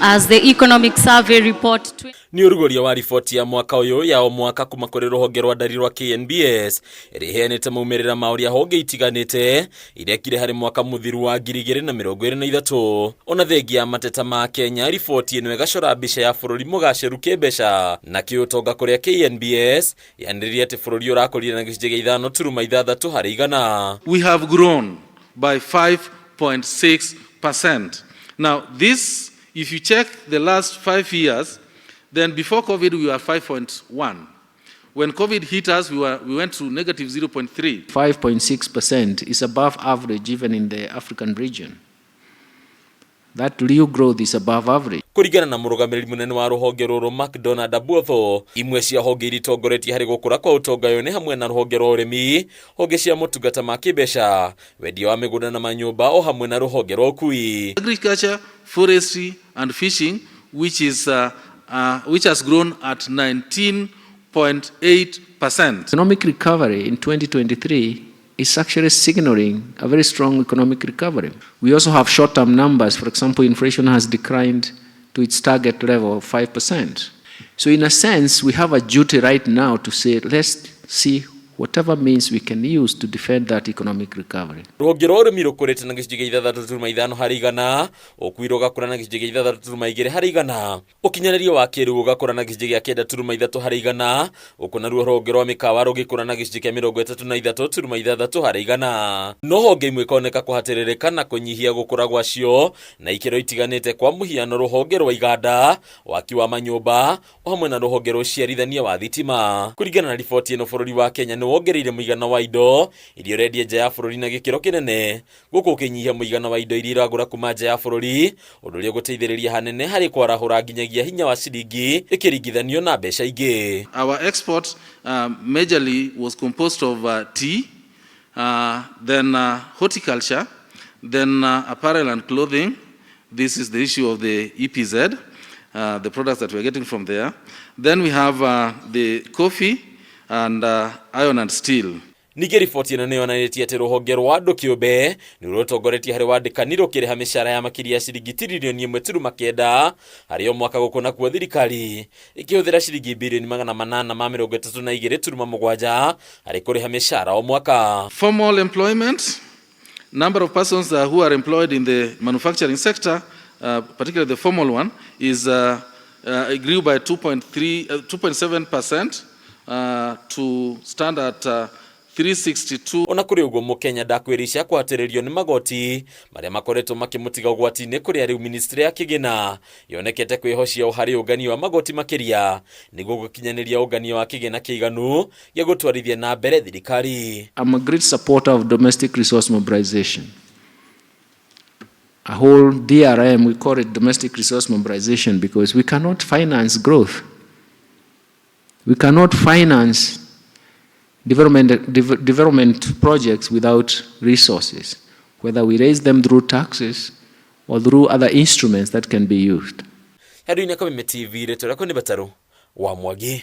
As the Economic Survey Report Nĩ ũrugũria wa riboti ya mwaka ũyũ ya o mwaka kuma kũrĩ rũhonge rwa ndari rwa KNBS ĩrĩa ĩheanĩte maumĩrĩra ma ũrĩa honge itiganĩte irekire harĩ mwaka mũthiru wa 2023. Ona thengia ya mateta ma Kenya, riboti ĩno ĩgacora mbica ya bũrũri mũgacĩru kĩmbeca na kĩũtonga, kũrĩa KNBS yanĩrĩire atĩ bũrũri ũrakũrire na gĩcunjĩ gĩa 5.6%. We have grown by 5.6%. Now, this, if you check the last 5 years, then before COVID we were 5.1. When COVID hit us, we went to negative 0.3. 5.6% is above average even in the African region. That real growth is above average. Kũringana na mũrũgamĩrĩri mũnene wa rũhonge rũrũ McDonald Abuotho, imwe cia honge iria itongoretie harĩ gũkũra kwa ũtonga ũyũ nĩ hamwe na rũhonge rwa ũrĩmi, honge cia motungata ma kĩmbeca, wendia wa mĩgũnda na manyũmba, o hamwe na rũhonge rwa ũkui. Agriculture, forestry, and fishing, which has grown at 19.8%. Economic recovery in 2023 is actually signaling a very strong economic recovery. We also have short-term numbers. For example, inflation has declined to its target level of 5%. So in a sense, we have a duty right now to say, let's see whatever means we can use to defend that economic recovery. Rũhonge rwa ũrĩmi rũkũrĩte na gĩcunjĩ gĩa 6.5%, ũkui rũgakũra na gĩcunjĩ gĩa 6.2%, ũkinyanĩria wa kĩrĩu ũgakũra na gĩcunjĩ gĩa 9.3%, gũkũ naruo rũhonge rwa mĩkawa rũgĩkũra na gĩcunjĩ kĩa 36.6%. No honge imwe ikoneka kũhatĩrĩrĩka na kũnyihia gũkũra gwacio na ikĩro itiganĩte, kwa mũhiano rũhonge rwa iganda, waki wa manyũmba, o hamwe na rũhonge rwa ũciarithania wa thitima. Kũringana na riboti ĩno, bũrũri wa Kenya nĩ wongereire mũigana wa indo iria ũrendia nja ya bũrũri na gĩkĩro kĩnene, gũkũ ũkĩnyihia mũigana wa indo iria iragũra kuma nja ya bũrũri, ũndũ ũrĩa ũgũteithĩrĩria hanene harĩ kwarahũra nginyagia hinya wa ciringi ĩkĩringithanio na mbeca ingĩ. Our export majorly was composed of tea, then horticulture, then apparel and clothing. This is the issue of the EPZ, the products that we're getting from there. Then we have the coffee and iron and steel. Ningĩ riboti ĩno nĩ yonanĩtie atĩ rũhonge rwa andũ kĩũmbe nĩ rũtongoretie harĩ wandĩkani, rũkĩrĩha mĩcara ya makĩria ya ciringi tiririoni 1.9 harĩ o mwaka, gũkũ nakuo thirikari ĩkĩhũthĩra ciringi birioni 832.7 harĩ kũrĩha mĩcara o mwaka. Formal employment, number of persons who are employed in the manufacturing sector, particularly the formal one, is it grew by 2.3, 2.7% to stand at 362. Ona kũrĩ ũguo, mũkenya ndakwĩricia kũhatĩrĩrio nĩ magoti marĩa makoretwo makĩmũtiga ũgwati-inĩ, kũrĩa rĩu ministry ya kĩgĩna yonekete kwĩhocia harĩ ũngania wa magoti makĩria nĩguo gũkinyanĩria ũngania wa kĩgĩna kĩiganu gĩa gũtwarithia na mbere thirikari. I'm a great supporter of domestic resource mobilization. A whole DRM, we call it domestic resource mobilization because we cannot finance growth. We cannot finance development projects without resources, whether we raise them through taxes or through other instruments that can be used. Handũ-inĩ Kameme TV, rĩtwa rĩakwa nĩ Batarũ wa Mwangi.